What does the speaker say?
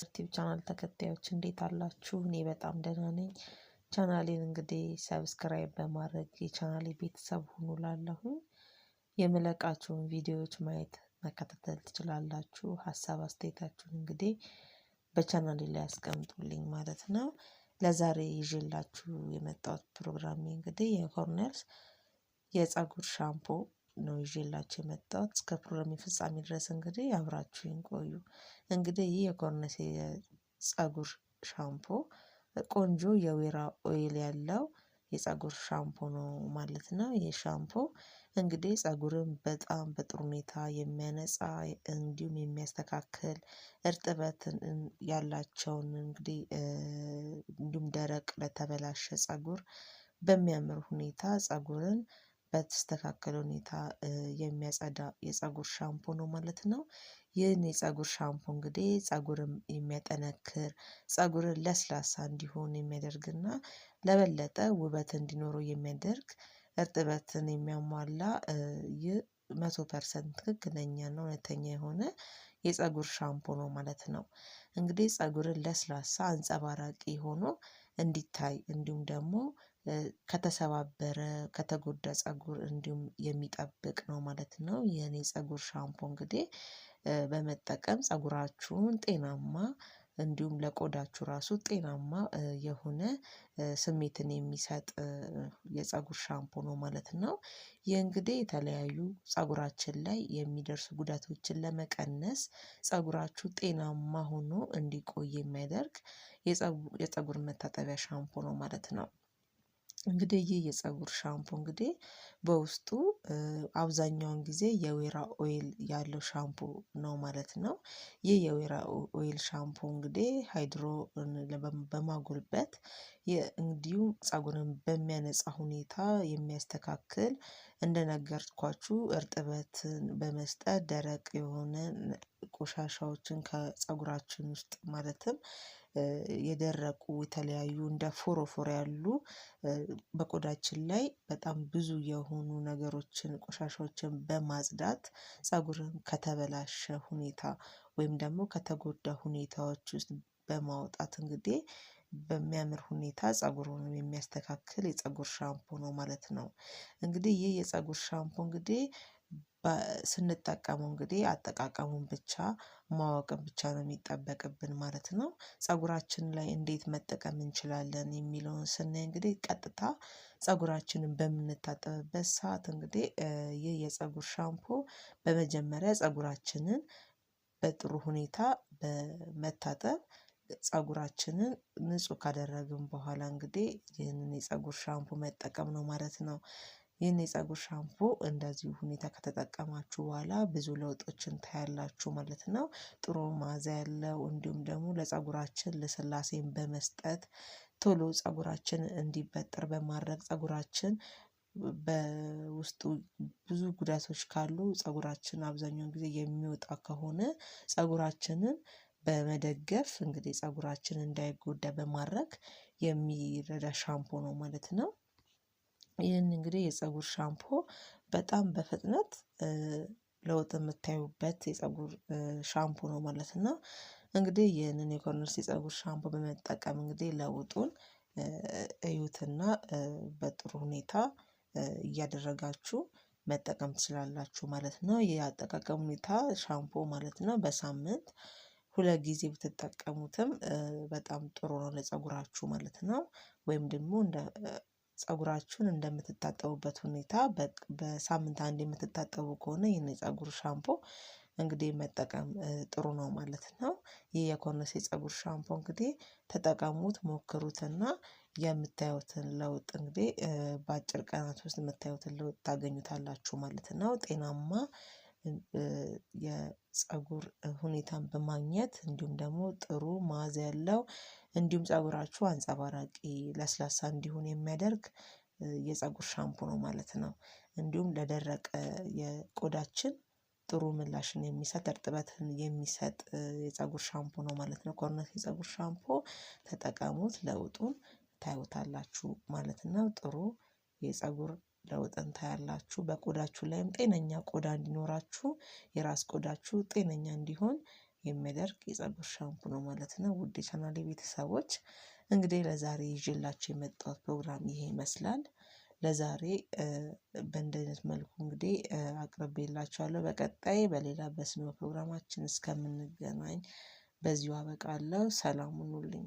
ዩቲዩብ ቻናል ተከታዮች እንዴት አላችሁ? እኔ በጣም ደህና ነኝ። ቻናሌን እንግዲህ subscribe በማድረግ የቻናሌ ቤተሰብ ሁኑ ላለሁኝ የምለቃቸውን ቪዲዮዎች ማየት መከታተል ትችላላችሁ። ሀሳብ አስተያየታችሁን እንግዲህ በቻናሌ ላይ ያስቀምጡልኝ ማለት ነው። ለዛሬ ይዤላችሁ የመጣሁት ፕሮግራሜ እንግዲህ የኮርነልስ የፀጉር ሻምፖ ነው ይዤላችሁ የመጣሁት። እስከ ፕሮግራሜ ፍጻሜ ድረስ እንግዲህ አብራችሁኝ ቆዩ። እንግዲህ ይህ የኮርነልስ የፀጉር ሻምፖ ቆንጆ የወይራ oil ያለው የፀጉር ሻምፖ ነው ማለት ነው። ይህ ሻምፖ እንግዲህ ፀጉርን በጣም በጥሩ ሁኔታ የሚያነጻ እንዲሁም የሚያስተካክል እርጥበትን ያላቸውን እንግዲህ እንዲሁም ደረቅ ለተበላሸ ፀጉር በሚያምር ሁኔታ ፀጉርን በተስተካከለ ሁኔታ የሚያጸዳ የፀጉር ሻምፖ ነው ማለት ነው። ይህን የፀጉር ሻምፖ እንግዲህ ፀጉርን የሚያጠነክር፣ ፀጉርን ለስላሳ እንዲሆን የሚያደርግና ለበለጠ ውበት እንዲኖረው የሚያደርግ እርጥበትን የሚያሟላ ይህ 100% ትክክለኛና እውነተኛ የሆነ የፀጉር ሻምፖ ነው ማለት ነው። እንግዲህ ፀጉርን ለስላሳ አንጸባራቂ ሆኖ እንዲታይ እንዲሁም ደግሞ ከተሰባበረ ከተጎዳ ፀጉር እንዲሁም የሚጠብቅ ነው ማለት ነው። የኔ ፀጉር ሻምፖ እንግዲህ በመጠቀም ፀጉራችሁን ጤናማ እንዲሁም ለቆዳችሁ ራሱ ጤናማ የሆነ ስሜትን የሚሰጥ የፀጉር ሻምፖ ነው ማለት ነው። ይህ እንግዲህ የተለያዩ ፀጉራችን ላይ የሚደርሱ ጉዳቶችን ለመቀነስ ፀጉራችሁ ጤናማ ሆኖ እንዲቆይ የሚያደርግ የፀጉር መታጠቢያ ሻምፖ ነው ማለት ነው። እንግዲህ ይህ የፀጉር ሻምፖ እንግዲህ በውስጡ አብዛኛውን ጊዜ የወይራ oil ያለው ሻምፖ ነው ማለት ነው። ይህ የወይራ oil ሻምፖ እንግዲህ hydro በማጎልበት እንዲሁም ፀጉርን በሚያነጻ ሁኔታ የሚያስተካክል፣ እንደነገርኳችሁ እርጥበትን በመስጠት ደረቅ የሆነ ቆሻሻዎችን ከፀጉራችን ውስጥ ማለትም የደረቁ የተለያዩ እንደ ፎሮፎር ያሉ በቆዳችን ላይ በጣም ብዙ የሆኑ ነገሮችን ቆሻሻዎችን በማጽዳት ፀጉርን ከተበላሸ ሁኔታ ወይም ደግሞ ከተጎዳ ሁኔታዎች ውስጥ በማውጣት እንግዲህ በሚያምር ሁኔታ ፀጉሩን የሚያስተካክል የፀጉር ሻምፖ ነው ማለት ነው። እንግዲህ ይህ የፀጉር ሻምፖ እንግዲህ ስንጠቀመው እንግዲህ አጠቃቀሙን ብቻ ማወቅን ብቻ ነው የሚጠበቅብን ማለት ነው። ፀጉራችን ላይ እንዴት መጠቀም እንችላለን የሚለውን ስናይ እንግዲህ ቀጥታ ፀጉራችንን በምንታጠብበት ሰዓት እንግዲህ ይህ የፀጉር ሻምፖ በመጀመሪያ ፀጉራችንን በጥሩ ሁኔታ በመታጠብ ፀጉራችንን ንጹህ ካደረግን በኋላ እንግዲህ ይህንን የፀጉር ሻምፖ መጠቀም ነው ማለት ነው። ይህን የፀጉር ሻምፖ እንደዚሁ ሁኔታ ከተጠቀማችሁ በኋላ ብዙ ለውጦችን ታያላችሁ ማለት ነው። ጥሩ መዓዛ ያለው እንዲሁም ደግሞ ለፀጉራችን ልስላሴን በመስጠት ቶሎ ፀጉራችን እንዲበጠር በማድረግ ፀጉራችን በውስጡ ብዙ ጉዳቶች ካሉ ፀጉራችን አብዛኛውን ጊዜ የሚወጣ ከሆነ ፀጉራችንን በመደገፍ እንግዲህ ፀጉራችን እንዳይጎዳ በማድረግ የሚረዳ ሻምፖ ነው ማለት ነው። ይህን እንግዲህ የፀጉር ሻምፖ በጣም በፍጥነት ለውጥ የምታዩበት የፀጉር ሻምፖ ነው ማለት ነው። እንግዲህ ይህንን የኮርነርስ የፀጉር ሻምፖ በመጠቀም እንግዲህ ለውጡን እዩትና በጥሩ ሁኔታ እያደረጋችሁ መጠቀም ትችላላችሁ ማለት ነው። የአጠቃቀም ሁኔታ ሻምፖ ማለት ነው በሳምንት 2 ጊዜ ብትጠቀሙትም በጣም ጥሩ ነው ለፀጉራችሁ ማለት ነው። ወይም ደግሞ እንደ ፀጉራችሁን እንደምትታጠቡበት ሁኔታ በሳምንት አንድ የምትታጠቡ ከሆነ ይህን የፀጉር ሻምፖ እንግዲህ መጠቀም ጥሩ ነው ማለት ነው። ይህ የኮርነስ የፀጉር ሻምፖ እንግዲህ ተጠቀሙት፣ ሞክሩትና የምታዩትን ለውጥ እንግዲህ በአጭር ቀናት ውስጥ የምታዩትን ለውጥ ታገኙታላችሁ ማለት ነው። ጤናማ የፀጉር ሁኔታን በማግኘት እንዲሁም ደግሞ ጥሩ መዓዛ ያለው እንዲሁም ፀጉራችሁ አንጸባራቂ ለስላሳ እንዲሆን የሚያደርግ የፀጉር ሻምፖ ነው ማለት ነው። እንዲሁም ለደረቀ የቆዳችን ጥሩ ምላሽን የሚሰጥ እርጥበትን የሚሰጥ የፀጉር ሻምፖ ነው ማለት ነው። ኮርነስ የፀጉር ሻምፖ ተጠቀሙት፣ ለውጡን ታዩታላችሁ ማለት ነው። ጥሩ የፀጉር ለውጥን ታያላችሁ። በቆዳችሁ ላይም ጤነኛ ቆዳ እንዲኖራችሁ የራስ ቆዳችሁ ጤነኛ እንዲሆን የሚያደርግ የፀጉር ሻምፑ ነው ማለት ነው። ውድ የቻናሌ ቤተሰቦች እንግዲህ ለዛሬ ይዤላችሁ የመጣሁት ፕሮግራም ይሄ ይመስላል። ለዛሬ በእንደዚህ አይነት መልኩ እንግዲህ አቅርቤላችኋለሁ። በቀጣይ በሌላ በስኖ ፕሮግራማችን እስከምንገናኝ በዚሁ አበቃለሁ። ሰላም ሁኑልኝ።